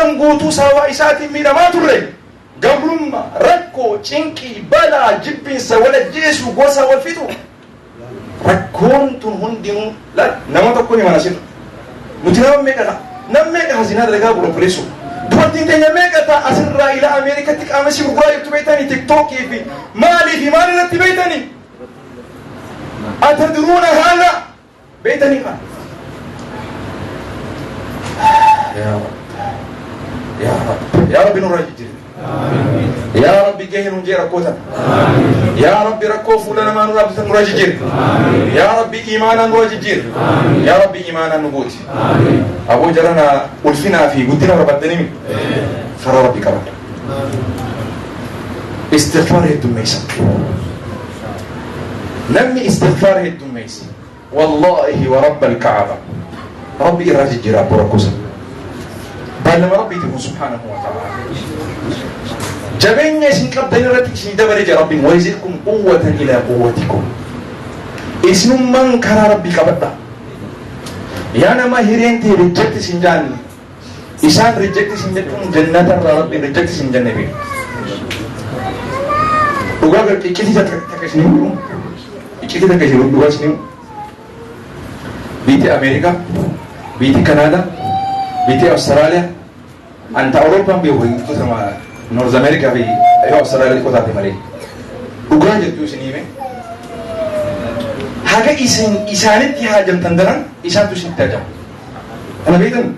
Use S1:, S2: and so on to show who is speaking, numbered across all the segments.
S1: Hagam guutuu sababa isaatiin miidhamaa turre. Gabrummaa, rakkoo, cinqii, balaa, jibbinsa, wal ajjeesuu, gosa wal fixuu. Rakkoon tun hundinuu laal nama tokko ni mana sirra. Nuti nama meeqa ta'a? Nam meeqa hazinaa dalagaa bulu obboleessoo? Dubartiin teenya meeqa ta'a asirraa ila Ameerikatti qaama isii gurguraa jirtu beektanii tiktookii fi maalii fi maal irratti beektanii? Atadruuna haala Beeytanii kana? Yaa Rabbi. Yaa Rabbi. Yaa Rabbi nurraa jijjiiri. Yaa Rabbi gahee nuun jee rakkoo tana. Yaa Rabbi rakkoo fuula namaa nurraa bitan nurraa jijjiiri. Yaa Rabbi imaanaa nurraa jijjiiri. Yaa Rabbi imaanaa nu gooti. Aboo jarana ulfinaa fi guddina barbaaddanii mi? Karaa Rabbi qabadha. Istighfaar heddummeessa. Namni istighfaar heddummeessa. Wallaahi wa rabbal ka'aba. Rabbi irraa jijjiira abboo rakkoo sana. Baallama Rabbiiti kun subhaanahu wa ta'ala. Jabeenya isin qabdan irratti isin dabale jira Rabbiin wa yazidkum quwwatan ilaa quwwatikum. Isinummaan karaa Rabbii qabadha. Yaa nama hireen tee reject isin jaanne isaan reject isin jechuun jannata irraa Rabbiin reject isin jenne beeku. Dhugaa iccitii takka isin himu. Iccitii takka isin dhugaa isin himu. Biyyi Ameerikaa, biyyi Kanaadaa, biyyi Awustiraaliyaa, anta Awurooppaan beeku hiiktuu Noorz Ameerikaa fi yoo Awustiraaliyaa xiqqoo taate malee. Dhugaa jettuu isin hime. Haga isin isaanitti haajamtan daran isaantu isinitti haajama. Kana beektan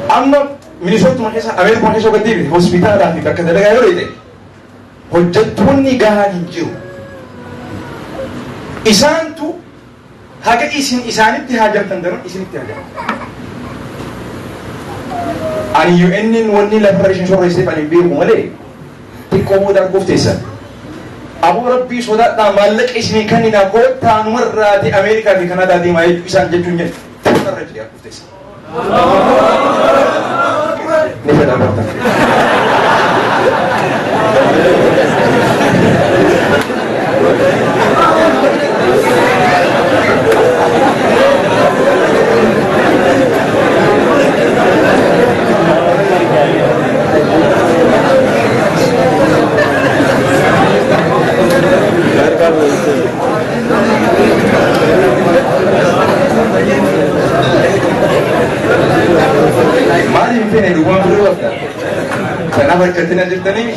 S1: amma Minisootuma keessa Ameerikuma keessa gad deebite hospitaalaa fi bakka dalagaa yoo deete hojjettoonni gahaan hin jiru. Isaantu haga isin isaanitti haajamtan daran isinitti haajama. Ani UN'n wanni lafarra isin sorreesseef ani hin beeku malee xiqqoo booda arguuf teessan. Aboo Rabbii sodaadhaa maallaqa isinii kenninaa koottaa numarraati Ameerikaa fi Kanaadaa deemaa jechuu isaan jechuun jedhu irra jedhee arguuf teessan. Ni fedha bartan. Maal hin feene dhugumaan firuu qabda. Kanaaf harkatti na jirtanii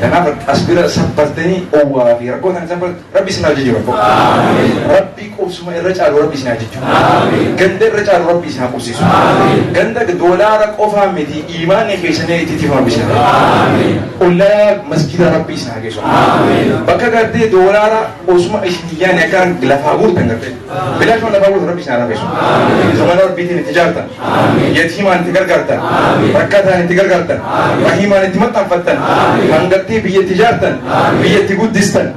S1: kanaaf as bira sabbartanii owwaa fi rakkoo sana sabbartanii Rabbi isin haa jijjiiru rakkoo. Rabbi qubsuma irra caalu Rabbi isin haa jijjiiru. Ganda irra caalu Rabbi isin haa qubsiisu. Ganda doolaara qofaa miti iimaanni keessanii itti tifu Rabbi isin haa Ollaa masgiida Rabbi isin haa geessu. Bakka gartee doolaara osuma isin hin yaane akka lafaa guurtan gartee. Bilaashuma lafaa guurtan Rabbi isin haa lafeessu. Zamana Rabbiitiin itti jaartan. Yatiimaan itti gargaartan. Rakkataan itti gargaartan. Rahiimaan itti maxxanfattan. Hangattee biyya itti ijaartan. Biyya itti guddistan.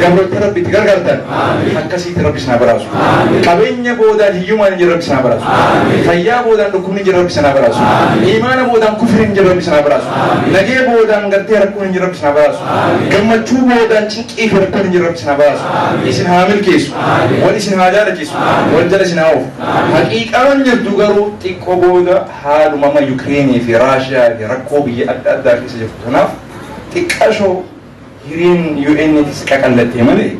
S1: Gabroota Rabbi itti gargaartan. Akkasiitti Rabbi isin haa badhaasu. Qabeenya boodaan hiyyumaan hin jirre Rabbi isin haa badhaasu. Fayyaa boodaan dhukkubni hin jirre Rabbi isin haa badhaasu. Iimaana boodaan kufriin hin jirre Rabbi isin haa badhaasu. Nagee boodaan gartee rakkoon hin jirre Rabbi isin haa badhaasu. Gammachuu boodaan cinqii fi rakkoon hin jirre Rabbi isin haa badhaasu. Isin haa milkeessu. Wal isin haa jaalachiisu. Wal jala isin haa oofu. Haqiiqaan jirtu garuu xiqqoo booda haaluma amma Yukireenii fi Raashiyaa fi rakkoo biyya adda addaa keessa jirtu kanaaf xiqqashoo hireen UN'tis qaqallattee malee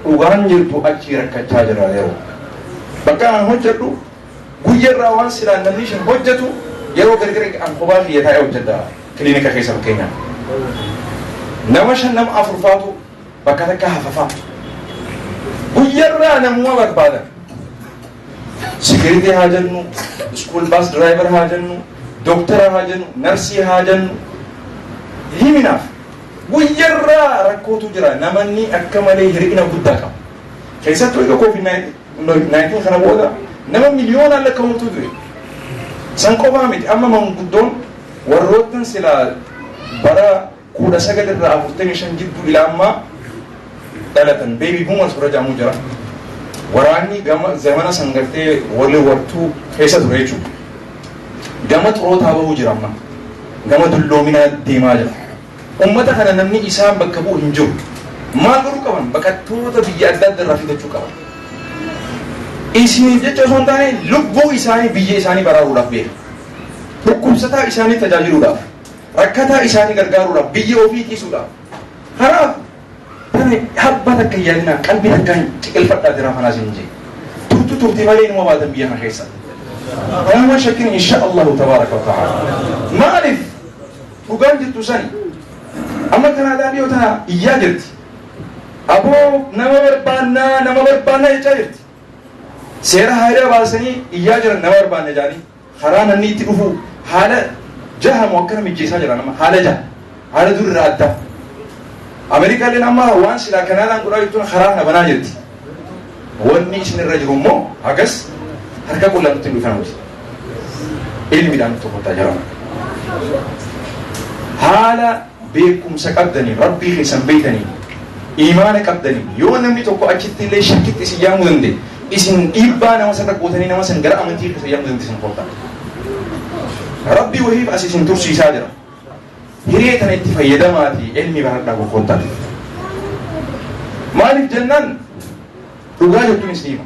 S1: dhugaan jirtu achii rakkachaa jira yeroo. Bakka an hojjedhu guyyarraa waan silaa namni shan hojjetu yeroo gargar an kophaa kiyya taa'ee hojjedha kiliinika keessa fakkeenyaaf. Nama shan nama afur faatu bakka takka hafafaa. Guyyarraa namuma barbaadan. Security haa jennu, school bus driver haa jennu, doktara haa jennu, narsii haa jennu. Himinaaf guyyarraa rakkootu jira namanni akka malee hir'ina guddaa qaba. Keessattuu egaa COVID-19 kana booda nama miliyoonaan lakkaa'amutu ture. San qofaa miti amma manguddoon warroottan silaa bara 19 irraa 45 jidduu ila ammaa dhalatan baby boomers warra jedhamu jira. Waraanni gama zamana san gartee wali wartuu keessa ture jechuudha. Gama xurootaa bahuu jira amma. Gama dulloominaa deemaa jira. Ummata kana namni isaan bakka bu'u hin jiru. Maal godhuu qaban? Baqattoota biyya adda addaa irraa fidachuu qaban. Isiniif jecha osoo hin taane lubbuu isaanii biyya isaanii baraaruudhaaf beeka. Dhukkubsataa isaanii tajaajiluudhaaf, rakkataa isaanii gargaaruudhaaf, biyya ofii tiisuudhaaf. Kanaaf tani habba takka hin yaadinaa, qalbii takka hin ciqilfadhaa jira kanaa isin jee. Turtu turti malee inuma baatan biyya kana keessa. Kanuma shakkin insha Allahu tabaaraka wa ta'ala. Maaliif dhugaan jirtu sani amma Kanaadaan dhiyoo tana iyyaa jirti. Aboo nama barbaannaa, nama barbaannaa jechaa jirti. Seera haaraa baasanii iyyaa jiran, nama barbaanna jedhanii karaa namni itti dhufu haala jahamu akkana mijjeessaa jira, nama haala jaha haala dur irraa adda. Ameerikaalleen amma waan silaa Kanaadaan godhaa jirtuun karaa kana banaa jirti. Wanni isin irra jiru immoo hagas harka qullaa nutti hin dhufan, ilmiidhaan nutti kottaa jira. Haala beekumsa qabdanii, rabbii keessan beektanii, imaana qabdanii, yoo namni tokko achitti illee shakkitti isin yaamuu danda'e, isin dhiibbaa nama sana gootanii nama san gara amantii keessa yaamuu dandeessan kottaa. Rabbii wahiif as isin tursiisaa jira. Hiree tana itti fayyadamaatii ilmi baradhaa kottaa. Maaliif jennaan dhugaa jettuun isin hima.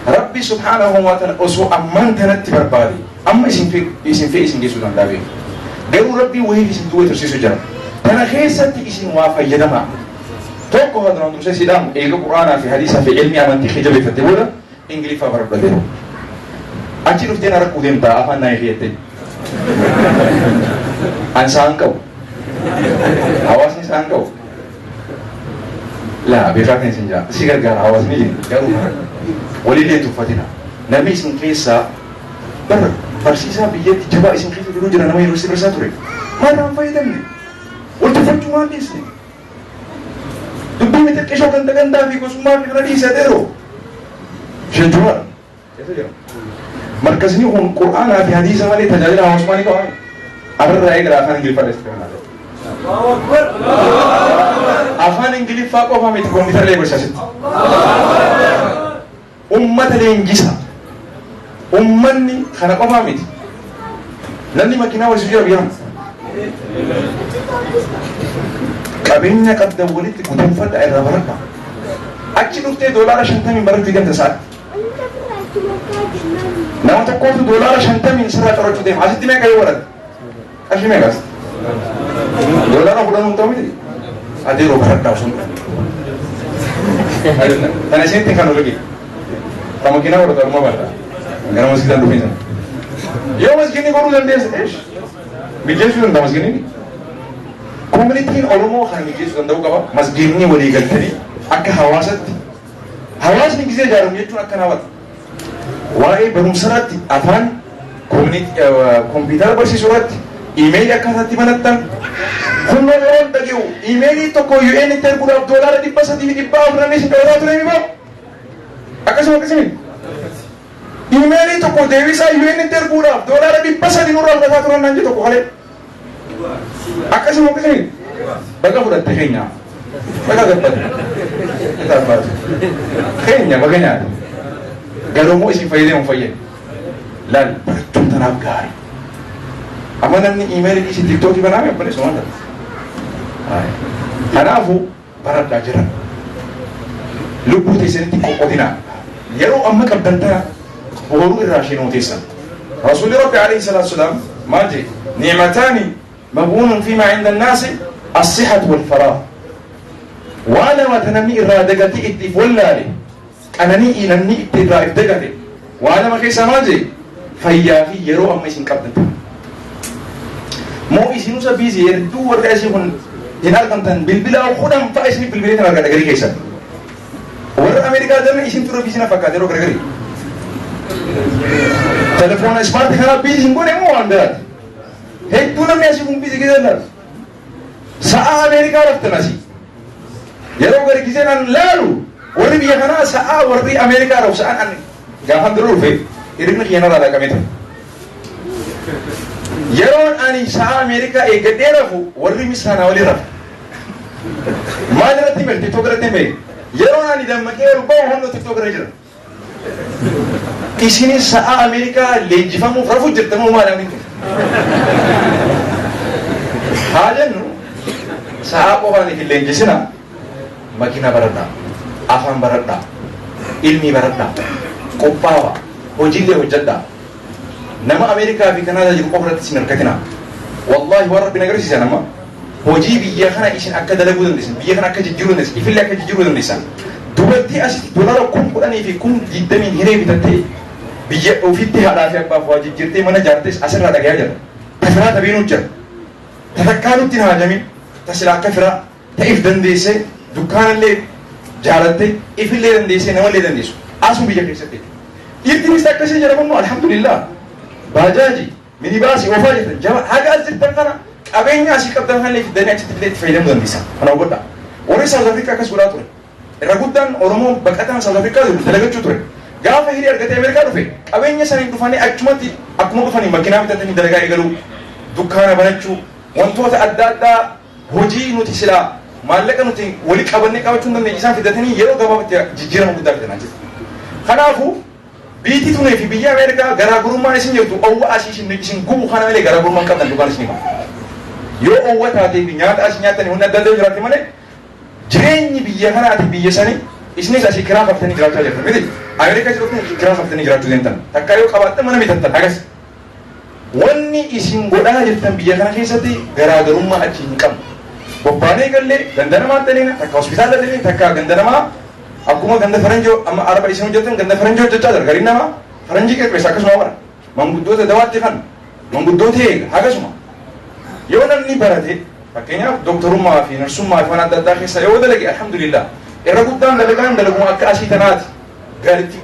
S1: Rabbi subhaanahu wa ta'ala osoo ammaan tanatti barbaade amma isin fee isin geessuu danda'a beeku. Garuu Rabbii wahiif isin duwwee tursiisu jira. Tana keessatti isin waa fayyadamaa. Tokko haa duraan dursee sidhaamu eega Quraanaa fi hadiisaa fi ilmi amantii kee jabeeffatte booda Ingiliffaa baradhu. Achi dhuftee na rakkuu deemtaa afaan naa hiiyyette. An isaan qabu. Hawaasni isaan qabu. Laa beekaa kan isin jira. Si gargaara hawaasni jira. Garuu walillee tuffatina. Namni isin keessaa bar barsiisaa biyyatti jabaa isin keessa jiru jira, nama yuunivarsiitii barsiisaa ture. Maal irraa hin fayyadamne? Wal tuffachuu waan dhiisne. Dubbii mixixxishoo kan gandaa fi gosummaa fi kana dhiisee adeeroo. Sheejumaa. Keessa jira. Markasni kun Qur'aanaa fi hadiisa malee tajaajila hawaasummaa ni qaba. Arraa eegala afaan Ingiliffaa dha itti. Afaan Ingiliffaa qofa miti, kompiitara illee barsiisa. Ummata leenjisa. Ummanni kana qofaa miti. Namni makiinaa barsiisu jira biyya. Qabeenya qabdan walitti guduunfadha, irraa baradha. Achi dhuftee $50n barachuu deemta sa'aatti. Nama tokkootu $50n sirraa corachuu deema. Asitti meeqa yoo barate? Qarshii meeqa asitti? $10 hin ta'u miti? Adeeroo baradhaa osoo hin dhufne. Kana isinitti kan olage. Kan makiinaa baratu aruma barata. Gara masgiidaan dhufee sana. Yoo masgiidni godhuu dandeesse, eesh. Mijeessuu danda'a masgiidni. Koominitiin Oromoo kana mijeessuu danda'uu qaba. Masgiidni walii galtanii akka hawaasatti. Hawaasni gisee ijaaramu jechuun akka naawwata. Waa'ee barumsa irratti, afaan kompiitara barsiisuu irratti, iimeelii akkaataatti banattan. Kunoo yeroon dhage'u iimeelii tokko UN itti erguudhaaf $300 fi 400 namni isin dhawataa ture miboo. Akkasuma akkasumi. Iimeelii tokko deebisaa UN itti erguudhaaf $300 nurraa fudhataa turan naan jedhu tokko kalee. Akkasuma akkasumi. Baga fudhatte keenya. Baga gabbate. Itaabbaatu. Keenya baga nyaate. Garuu immoo isin fayyadamu fayyadu. Laal, barachuun tanaaf gaarii. Amma namni iimeelii dhiisii TikTokii banaa obboleessa waan ta'e. Kanaafuu baradhaa jiran. Lubbuu teessanitti qoqqoodinaa. Yeroo amma qabdan tana boruu irraa shinuu teessan. Rasuulli Rabbi alayhi salaatu salaam maal jedhe? نعمتان مغبون فيما عند الناس الصحة والفراغ. Waa lama ta namni irraa dagate itti if wallaale, qananii namni itti irraa if dagate waa lama keessaa maal jedhe? Fayyaa fi yeroo amma isin qabdan. Moo isinusa busy hedduu warri asii kun hin argamtan, bilbilaa 10 fa'a isin bilbilee kan argadha garii keessan. Warra Ameerikaa jiran isin ture busy na fakkaate yeroo gargarii. Telefoona smart kana busy hin godhe moo waan biraati? Hedduu namni asii kun busy keessa laalu. Sa'a Ameerikaa raftan asii. Yeroo gari giseen an laalu warri biyya kanaa sa'a warri Ameerikaa rafu sa'an an gaafan dura dhufe hirribni kiyya narraa laaqamee ture. Yeroon ani sa'a Ameerikaa eeggadhee rafu warri Misraa waliin rafu. Maal irratti hime? TikTok irratti hime. Yeroon ani dammaqee ol bahu hunduu TikTok irra jira. Isinis sa'a Ameerikaa leenjifamuuf rafu jirtamoo maal namni kun? Haa jennu, sa'a qofaan isin leenjisina, makiina baradhaa, afaan baradhaa, ilmii baradhaa, qophaawa, hojiilee hojjedhaa. Nama Ameerikaa fi Kanaadaa jiru qofa irratti isin harkatina. Wallaahi waan Rabbi na agarsiisan amma hojii biyya kana isin akka dalaguu dandeessan, biyya kana akka jijjiiruu dandeessan, ifillee akka jijjiiruu dandeessan. Dubartii asitti dolara 10,000 fi 20,000 hiree bitattee biyya ofitti haadhaa fi abbaaf waa jijjiirtee mana jaartes asirraa dhagayaa jira. Ta firaa ta beenuu jira. Ta takkaa nutti hin haajamin, ta silaa akka firaa ta'if dandeessee dukkaanallee jaalattee ifillee dandeessee namallee dandeessu. Asuma biyya keessatti jechuudha. Dhiirtinis akkasii jira kunnu alhamdulillah. Baajaaji, minibaasii oofaa jirtan jaba haga as jirtan kana qabeenya asii qabdan kanallee fiddanii achitti illee itti fayyadamuu dandeessan. Kana hubadhaa. Warri South Africa akkas godhaa ture. Irra guddaan Oromoo baqataan South Africa jiru dalagachuu ture. Gaafa hiree argatee Ameerikaa dhufe qabeenya saniin dhufanii achumatti akkuma dhufanii makiinaa bitatanii dalagaa eegaluu, dukkaana banachuu, wantoota adda addaa hojii nuti silaa maallaqa nuti wali qabannee qabachuu hin dandeenye isaan fidatanii yeroo gabaabaatti jijjiirama guddaa fidan achitti. Kanaafuu biitii tunee fi biyya Ameerikaa garaagarummaan isin jirtu owwa asii isin gubu kana malee garaagarummaan qabdan dhugaan isin hima. Yoo owwa taatee fi nyaata asii nyaatanii wanni adda addaa jiraate malee jireenyi biyya kanaati biyya sanii isinis asii kiraa kaftanii jiraachaa jirtan miti. Ameerikaa jirtu kiraa kaftanii jiraachuu deemtan. Takkaa yoo qabaattan mana bitattan agas. Wanni isin godhaa jirtan biyya kana keessatti garaagarummaa achi hin qabnu. Bobbaanee gallee ganda namaa daleena, takka hospitaala daleena, takka ganda namaa akkuma ganda faranjoo amma araba isin hojjetan ganda faranjoo hojjechaa jira. Gariin namaa faranjii qirqirsa akkasuma bara. Manguddoota dawaatti kan manguddoota eega akkasuma. Yoo namni barate fakkeenyaaf doktorummaa fi narsummaa fi waan adda addaa keessa yoo dalage alhamdulillah irra guddaan dalagaan dalaguma akka asii tanaati.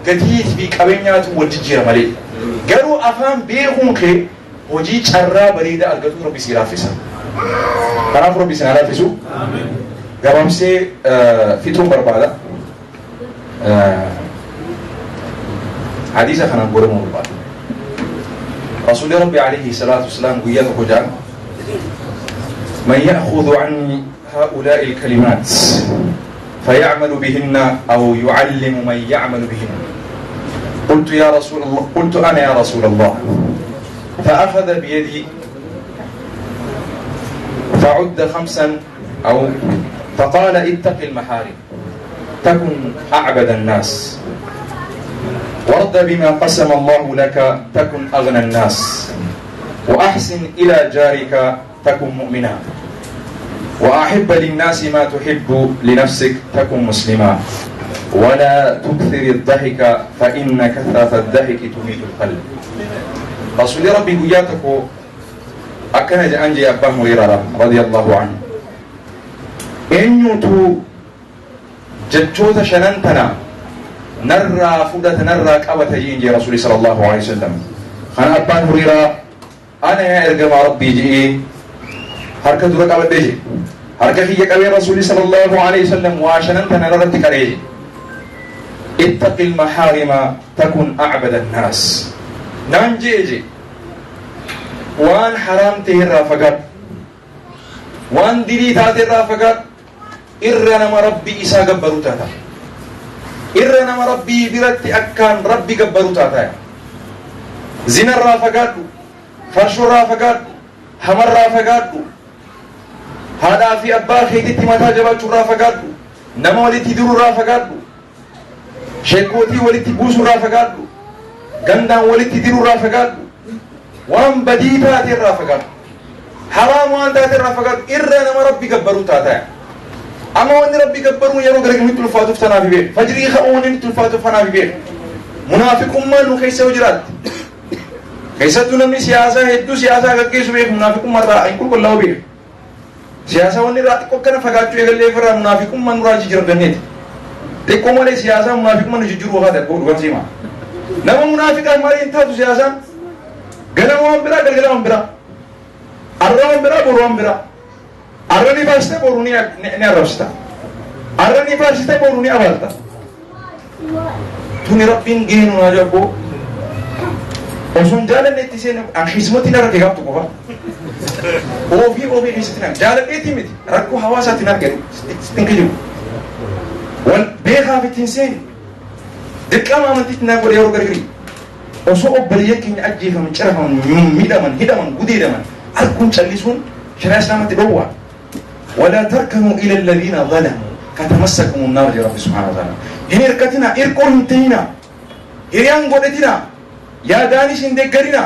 S1: Gatii fi qabeenyaatu wal jijjiira malee. Garuu afaan beekuun kee hojii carraa bareedaa argatu Rabbi si laaffisa. Kanaaf Rabbi si haa laaffisu. Gabaabsee fixuun barbaada. Hadiisa kanaan godhamuu barbaada. Rasuulli Rabbi alayhi salaatu wasalaam guyyaa tokko jedhan من يأخذ عني هؤلاء الكلمات فيعمل بهن أو يعلم من يعمل بهن. قلت يا رسول الله، قلت أنا يا رسول الله. فأخذ بيدي فعد خمسا أو فقال اتق المحارم تكن أعبد الناس، وارض بما قسم الله لك تكن أغنى الناس، وأحسن إلى جارك تكن مؤمنا، وأحب للناس ما تحب لنفسك تكن مسلما، ولا تكثر الضحك فإن كثرة الضحك تميت القلب. رسول ربي قياتك أكن أنجي أبا هريرة رضي الله عنه إن يتو جتوت شننتنا نرى فدة نرى كأوة ينجي رسول صلى الله عليه وسلم. أنا أبا هريرة أنا يا إرجم ربي جئي حركة درك أبد بيجي حركة في يكوي رسول صلى الله عليه وسلم واشننتنا نرى تكريجي اتق المحارم تكن أعبد الناس. نانجيجي وان حرام تهرا فقط وان دلي تاترا فقط إرنا ما ربي إسا قبرو تاتا إرنا ما ربي برت أكان ربي قبرو تاتا زنا الرافقات فرش الرافقات هم الرافقات هذا في أبا خيتي متا جبات الرافقات نما ولتي درو الرافقات شيكوتي ولتي بوس الرافقات غندان ولتي درو الرافقات وان بدي تاتي الرافقات حرام وان تاتي الرافقات إرنا ما ربي قبرو تاتا أما وان ربي قبرو يرو غرق مثل فاتوف تنافي بيه فجري خاون مثل فاتوف تنافي بيه منافق ما نخيس وجرات كيساتو نمني سياسة هدو سياسة غكيس بيه منافق ما را إن كل كله بيه سياسة وان را تكو كنا فقاتو يغلي فرا منافق ما نراجع جرب دنيت تكو مالي سياسة منافق ما نججرو هذا كل وانسيما نما منافق مالي انتهى سياسة غنم برا غنم برا أرام برا بروم برا أرني باشته بروني نعرفستا أرني باشته بروني أبالتا توني ربين جينو نجابو وسون جالن نتيسين أخيسمتي نرى كيغاب تقوى أوفي خيستنا جالن إتيمتي ركو حواساتي نرى ستنكجو والبيخا في تنسين دكما من تتنا قول يورو غرغري osoo obboleeyyan keenya ajjeefaman cirafaman miidhaman hidhaman gudeedaman arguun callisuun shari'aa islaamatti dhowwaa. ولا تركنوا إلى الذين ظلموا فتمسكم النار يا رب سبحانه وتعالى. هن إركتنا إركون هنتينا هريان قولتنا يا دانش هندقرنا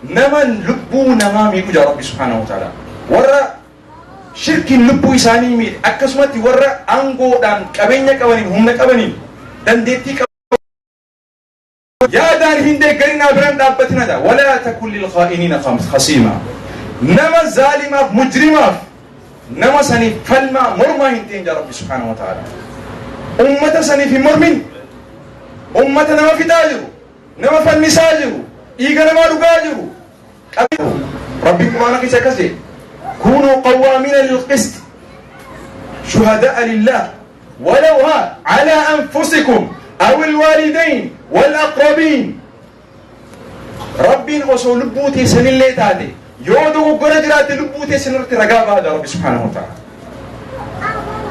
S1: Nama lubbuu namaa miidhu jaa Rabbi subhaanahu wa ta'ala. Warra shirkiin lubbuu isaanii miidhe, akkasumatti warra aangoodhaan, qabeenya qabaniin, humna qabaniin, dandeettii qaban yaadaan hin deeggarinaa, biraan dhaabbatinadha. Walaa takun lilkhaa'iniina khasiima. Nama zaalimaaf, mujrimaaf, nama saniif falmaa mormaa hin ta'in jaa Rabbi subhaanahu wa ta'ala. Ummata saniif hin mormin. Ummata nama fixaa jiru, nama fannisaa jiru, dhiiga namaa dhugaa jiru. Rabbiin Quraana keessa akkas jedhe: "Kunuu qawwaamiina lilqist shuhada'a lillah ولو ها على أنفسكم أو الوالدين والأقربين." Rabbiin osoo lubbuu teessanillee taate, yoo dogoggora jiraatte, lubbuu teessan irratti ragaa baada Rabbi subhaanahu wa ta'ala.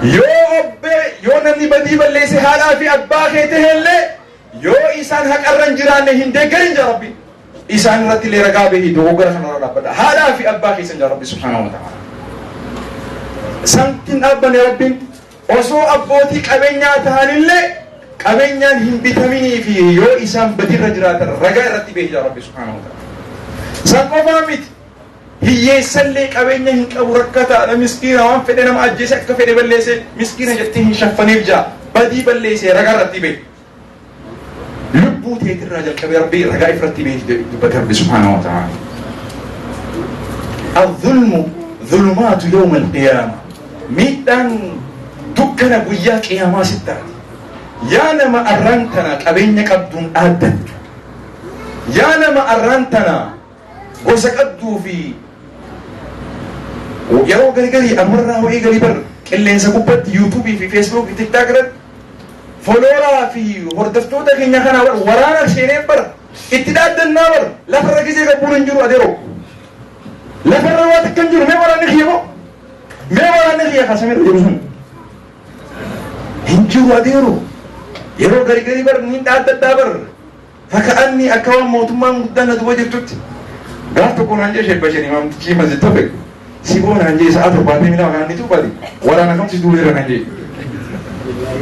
S1: Yoo obbee, yoo namni badii balleesse haadhaa fi abbaa kee tahellee, yoo isaan haqarra hin jiraanne hin deeggarin jaa Rabbi. Isaan irratti illee ragaa bahii dogoggora kanarra dhaabbadha. Haadhaa fi abbaa keessan jaa Rabbi subhaanahu wa ta'ala. Santiin dhaabbanne. Rabbiin osoo abbootii qabeenyaa ta'anillee qabeenyaan hin bitaminii fi yoo isaan badirra jiraatan ragaa irratti beehi jaa Rabbi subhaanahu wa ta'ala. San qofaa miti. Hiyyeessallee qabeenya hin qabu, rakkataadha, miskiina, waan fedhe nama ajjeese, akka fedhe balleesse, miskiina jettee hin shaffaniif jaa. Badii balleesse ragaa irratti beehi. Lubbuu teetirraa jalqabee Rabbi ragaa ifratti beehi dubbate Rabbi subhaanahu wa ta'ala. الظلم ظلمات يوم القيامة. Miidhaan dukkana guyyaa qiyaamaa sittaati. Yaa nama arraan tana qabeenya qabduun dhaaddattu, yaa nama arraan tana gosa qabduu fi yeroo gargarii ammarraa ho'ii galii bar qilleensa gubbatti YouTubeii fi Facebookii, TikTok irratti followeraa fi hordoftoota keenya kana bar waraana seenee bar itti dhaaddannaa. Bar lafarra gisee qabbuun hin jiru adeeroo, lafarra waa takka hin jiru. Mee waraanni kiyya moo, mee waraanni kiyya kasamirra jiru sun hin jiru adeeroo. Yeroo gari gari bar ni dhaaddadhaa bar faka'anni akka waan mootummaan guddaan na duba jirtutti. Gaaf tokko naan jee sheebbasheen imaamtichi masjid tofe siboo naan jee, sa'a 72 kanaan ni tuubati, waraana kamsi duuba jira naan jee.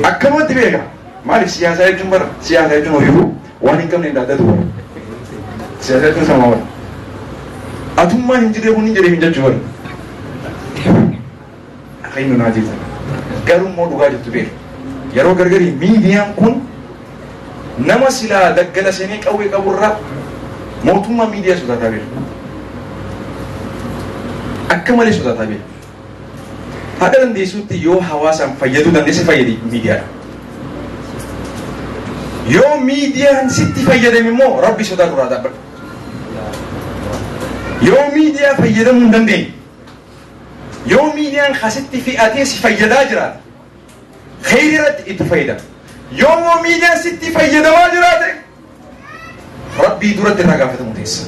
S1: Akkanumatti beeka. Maaliif? Siyaasaa jechuun bara, siyaasaa jechuun hojiifu waan hin qabne hin dhaaddatu bara. Siyaasa jechuun sama bara atummaan hin jirre kun hin jedhee hin jechuu bara. Akka inni naa jirtan garuu immoo dhugaa jirtu beeka. Yeroo gargarii miidiyaan kun nama silaa daggala seenee qawwee qaburraa mootummaa miidiyaa sodaataa beeka. Akka malee sodaataa beeka. Haga dandeessutti yoo hawaasaan fayyaduu dandeesse fayyadi miidiyaadha. Yoo miidiyaan sitti fayyadame immoo Rabbi sodaa duraa dhaabbadhu. Yoo miidiyaa fayyadamuu hin dandeenye, yoo miidiyaan kasitti fe'atee si fayyadaa jiraate, kheyri irratti itti fayyadama. Yoo immoo miidiyaan sitti fayyadamaa jiraate, Rabbii duratti irraa gaafatamu teessa.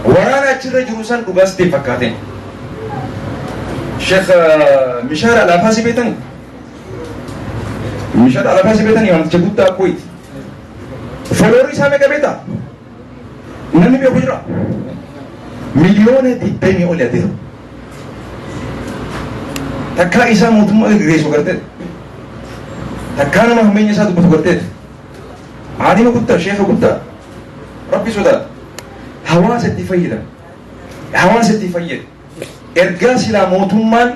S1: Waraana achirra jiru san dhugaa sitti hin fakkaatin. Sheekh Mishaar Alaafaasii beektanii? Mishaar Alaafaasii beektanii? Wanticha guddaa Kuwait. Followerri isaa meeqa beektaa? Namni beeku jira? 20 miliyoona oli adeemu. Takkaa isaa mootummaa gaggeessu garteet. Takkaa nama hammeenya isaa dubbatu garteet. Aalima guddaa, sheeka guddaa. Rabbi sodaata. Hawaasa itti fayyadama. Hawaasa itti fayyada. Ergaa silaa mootummaan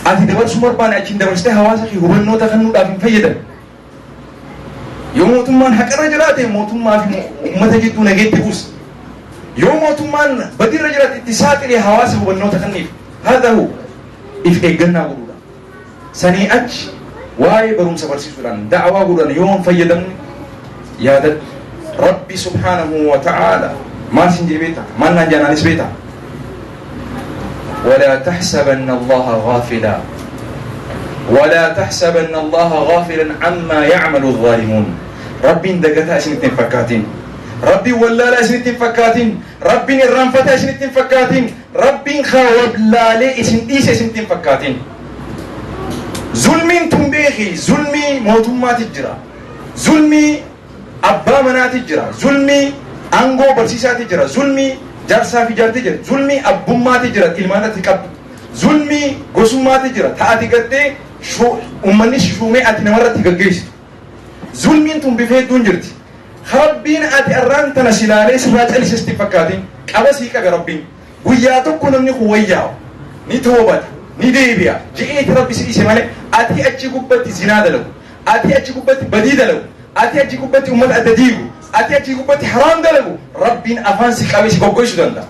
S1: ati dabarsuu barbaanne achiin dabarsitee hawaasa kee hubannoota kennuudhaaf hin fayyadamu. Yoo mootummaan haqarra jiraate, mootummaa fi uummata jidduu nageetti buusa. Yoo mootummaan badirra jiraate, itti saaxilee hawaasa hubannoota kenniif. Haa ta'u, if eeggannaa godhuudha. Sanii achi waa'ee barumsa barsiisuudhaan, da'awaa godhuudhaan yoo hin fayyadamne, yaadadhu. Rabbi subhaanahu wa ta'aala maal sin jedhe beektaa? Maal naan jedhanaanis beektaa? ولا تحسبن الله غافلا ولا تحسبن الله غافلا عما يعمل الظالمون. Rabbiin dagataa isinitti hin fakkaatin. Rabbiin wallaalaa isinitti hin fakkaatin. Rabbiin irraanfataa isinitti hin fakkaatin. Rabbiin wallaalee isin dhiise isinitti hin fakkaatin. Zulmiin tun beeki, zulmii mootummaati jira, zulmii abbaa manaati jira, zulmii aangoo barsiisaati jira, zulmii jaarsaa fi jaartii jira, zulmii abbummaati jira, ilmaanatti qabdu, zulmii gosummaati jira, ta'ati gartee uummanni shuumee ati namarratti gaggeessitu. Zulmiin tun bifa hedduun jirti. Rabbiin ati arraan tana silaalee sirraa callisesti fakkaatin qaba sii qabe. Rabbiin guyyaa tokko namni kun wayyaa'u ni toobata, ni deebi'a je'eeti Rabbi si dhiise malee, ati achi gubbatti zinaa dalagu, ati achi gubbatti badii dalagu, ati achi gubbatti ummata adda diigu, ati achi gubbatti haraam dalagu, Rabbiin afaan si qabee si goggoysuu danda'a.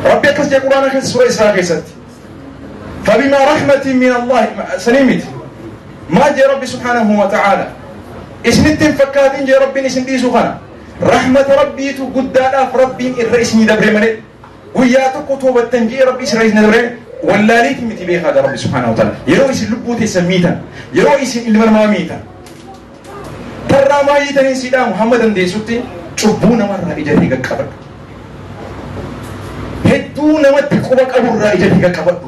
S1: Rabbi akkas jedhe Quraana keessa, suura Israa keessatti. فبما رحمة من الله سنيمت ما جاء ربي سبحانه وتعالى isinitti hin fakkaatin jee. Rabbiin isin dhiisu kana rahmata Rabbiitu guddaadhaaf Rabbiin irra isinii dabre malee, guyyaa tokko toobattan jee Rabbi isirra isin dabre wallaaliiti miti. Beekaadha Rabbi سبحانه وتعالى. Yeroo isin lubbuu teessan miitan, yeroo isin ilma namaa miitan, tarraa maayiitaniin siidhaamu, hamma dandeessutti cubbuu namarraa ija kee qaqqabadhu. Hedduu namatti quba qaburraa ija kee qaqqabadhu.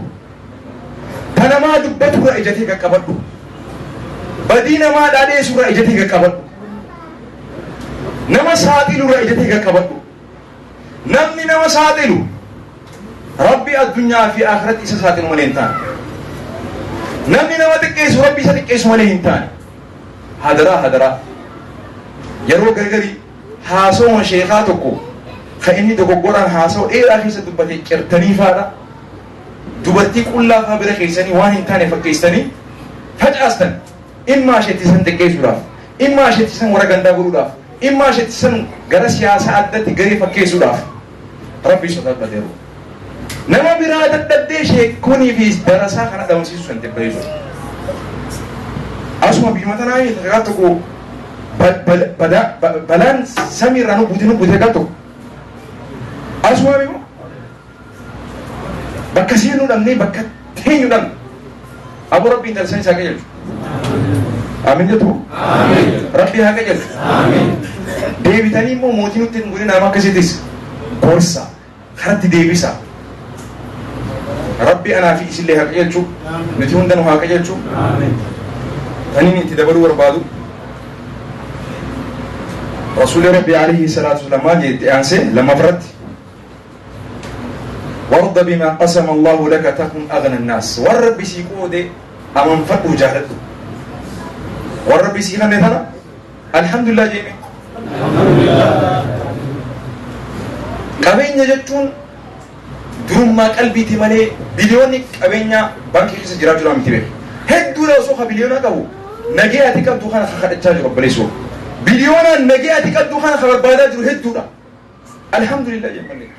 S1: Ta namaa dubbaturraa ija kee qaqqabadhu. Badii namaa dhaadheessurraa ija kee qaqqabadhu. Nama saaxilurraa ija kee qaqqabadhu. Namni nama saaxilu Rabbi addunyaa fi akhiratti isa saaxilu malee hin taane. Namni nama xiqqeessu Rabbi isa xiqqeessu malee hin taane. Hadaraa, hadaraa, yeroo gargarii haasawuma sheekaa tokko kan inni dogoggoraan haasawa dheeraa keessa dubbate cirtanii faadha, dubartii qullaa faa bira keessanii waan hin taane fakkeessanii facaastan. Immaa isheetti san xiqqeessuudhaaf, immaa isheetti san warra gandaa godhuudhaaf, immaa isheetti san gara siyaasaa addatti garee fakkeessuudhaaf. Rabbi sodaadhateeru. Nama biraa dadhabdee sheekonii fi darasaa kana dhabamsiisuu san xibbeessu. Asuma biyyuma tanaa sagaa tokko balaan samiirraa nu buute, nu buute gaa tokko. Asuma immoo bakka seenuu dhabnee, bakka teenyu dhabne. Abu, Rabbiin dalsan isaa qajeelchu. Amiin jettu? Rabbi haa qajeelchu. Deebitanii immoo mootii nutti hin godhin. Nama akkasittis gorsa karatti deebisa. Rabbi anaa fi isillee haa qajeelchu. Nuti hundanuu haa qajeelchu. Taniin itti dabaluu barbaadu. Rasuulli Rabbi عليه الصلاة والسلام maal jette aansee lammaffaratti? وارض بما قسم الله لك تكن أغنى الناس. Warra Rabbi sii qoode amanfadhu, jaaladhu. Warra Rabbi sii kanne tana الحمد لله jeeme. Qabeenya jechuun durummaa qalbiiti malee biliyoonni qabeenya baankii keessa jiraachuu miti beeku. Hedduudha osoo ka biliyoona qabu nagee ati qabdu kana ka kadhachaa jiru, obboleessoo. Biliyoonaan nagee ati qabdu kana ka barbaadaa jiru hedduudha. الحمد لله jee malee.